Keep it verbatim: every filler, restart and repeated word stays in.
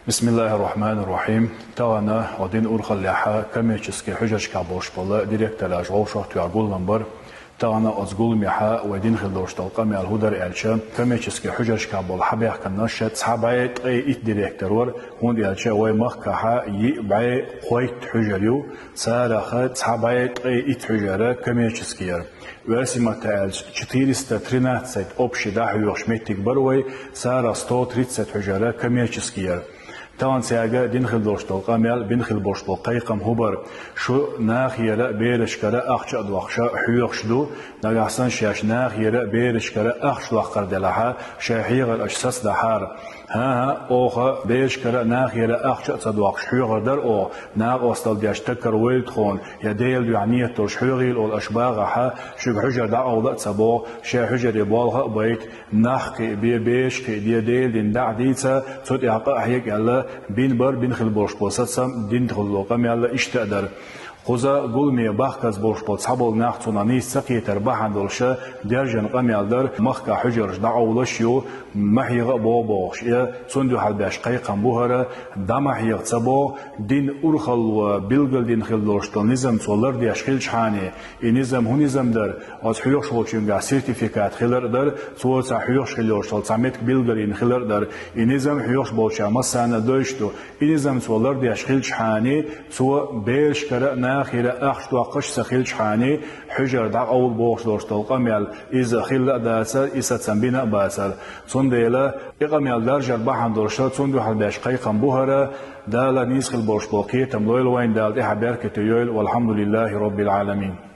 بسم الله الرحمن الرحيم. Тахана вай дин урхаллехьа коммерческий хьуьжаршка болуш бола директораш вовшахтоьхьа гуллам бар. Тахана оцу гулламехьа вай дин хила долуш долу къамел хӀун дара аьлча, коммерческий хьуьжаршка болу хьабехканаш цхьа бӀе ткъе итт директор вара, хӀунда аьлча вай махкахьа йиъ бӀе кхойтта хьуьжар ю, царах цхьа бӀе ткъе итт хьуьжара коммерческий яра. Оьрсийн матта аьлча, четыреста тринадцать общий дӀахьоьхуш меттиг бара вай, царах сто тридцать хьуьжара коммерческий яра. Тахана цаьрга дин хила долуш долу къамел, бина хила болуш болу кхайкхам хӀун бара? Шу нахера а, берашкара а ахча а доккхуша хьоьхуш ду, нагахь санна шаьш нахера а, берашкара а ахча доккхур делахьа, шайн хьехар аша сацадахьара. ХӀан-хӀа, оха берашкара а, нахера а ахча а ца доккхуш хьоьхур дара оха, накъосталла деш таккара вайла тхуна, я Делан дуьхьа нийят долуш хьоьхийла олу аша бахахьа, шуьга хьуьжар дӀакъовла а ца боху, шайн хьуьжаре болх а байта, нах кхиа бе, бераш кхиа де, Делан дин дӀа а дийца, цу тӀехь къа а хьега аьлла, бина бара бина хила болуш болу сацам, дин хила долу къамел иштта а дара. Кхуза гуламе бахказа болуш болу цхьаболу нах цунах нийса ца кхетар бахьана долуша, даьржина къамел дара, махкахь хьуьжарш дӀакъовлуш ю, ма хьеха а боху бохуш, я цунна дуьхьал беш кхайкхам бу хӀара, дӀа ма хьеха ца боху, дин урхалло билгалдина хила долуш долу низам цо лардеш хилчхьана, и низам хӀун низам дара, оцу хьоьхуш волчуьнгахь сертификат хилар а дара, цо цхьа хьоьхуш хила йолуш долу цхьа меттиг билгалйина хилар а дара, и низам хьоьхуш болчара массарна а доьшуш ду, и низам цо лардеш хилчхьана, цо берашкара а, нахера а ахча доккхуш а ца хилчхьана, хьуьжар дӀакъовла бохуш долуш долу къамел, иза хилла а дацара, и сацам бина а бацара. Цундела и къамел даржар бахьана долуша, цунна дуьхьал беш кхайкхам бу хӀара, Дала нийса хила болуш болу кхетам лойла вайна, Дала тӀехьа беркате йойла, валхьамдулиллахӀи роббил Ӏаламин.